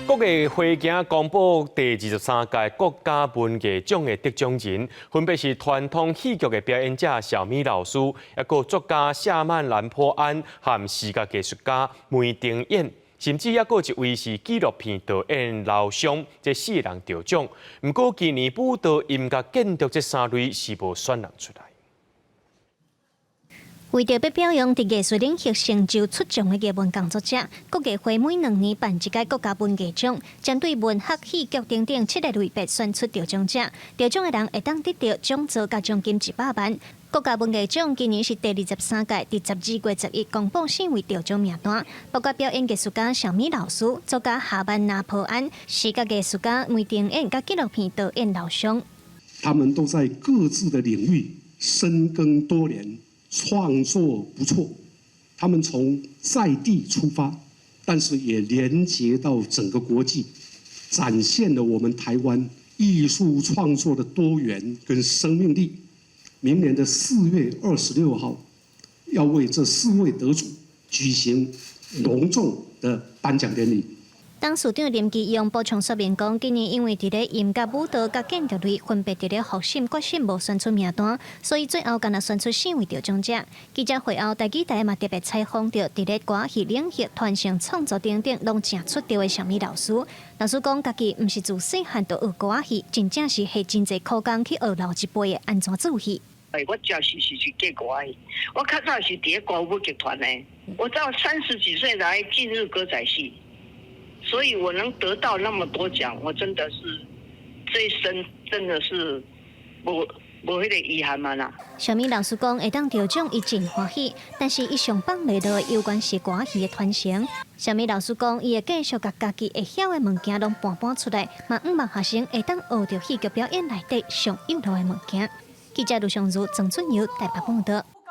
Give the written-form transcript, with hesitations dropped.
國藝會今公布第二十三屆國家文藝獎的得獎人，分別是傳統戲劇的表演者小米老師，抑閣作家夏曼藍波安和視覺藝術家梅定演，甚至抑閣一位是紀錄片導演劉翔，這四个人得獎。毋過今年舞蹈、音樂、建築這三類是無選人出來。為著欲表揚佇藝術領域成就出眾的藝文工作者，國藝會每2年辦一屆國家文藝獎，針對文學、戲劇等等七個類別選出得獎者。得獎的人會當得著獎座佮獎金100萬。國家文藝獎今年是第二十三屆，佇12月11公布四位得獎名單，包括表演藝術家小米老師、作家夏曼拿坡安、視覺藝術家梅定演佮紀錄片導演劉翔。他們都在各自的領域深耕多年，創作不輟，他們從在地出發，但是也連接到整個國際，展現了我們台灣藝術創作的多元跟生命力。明年的4月26號，要為這四位得主舉行隆重的頒獎典禮。董事長林基勇補充說明講，今年因為佇咧音樂、舞蹈佮建築類分別佇咧複審、決審無選出名單，所以最後干焦選出四位得獎者。記者會後，台語台嘛特別採訪著佇咧歌仔戲領域傳承創作等等攏誠出道的小米老師。老師講，家己毋是自細漢就學歌仔戲，真正是下真濟苦工去學老一輩的按怎做戲。我就是是計歌仔戲，我較早是佇咧歌舞劇團的，我到三十幾歲才進入歌仔戲。所以我能得到那麼多獎，我真的是這一生真的是無無彼個遺憾嘛啦。小米老師講，會當得獎，伊真歡喜，但是伊上放袂落的猶原是歌仔戲的傳承。小米老師講，伊會繼續共家己會曉的物件攏搬搬出來，嘛向望學生會當學著戲劇表演內底上有路的物件。記者盧尚如、曾俊友台北報導。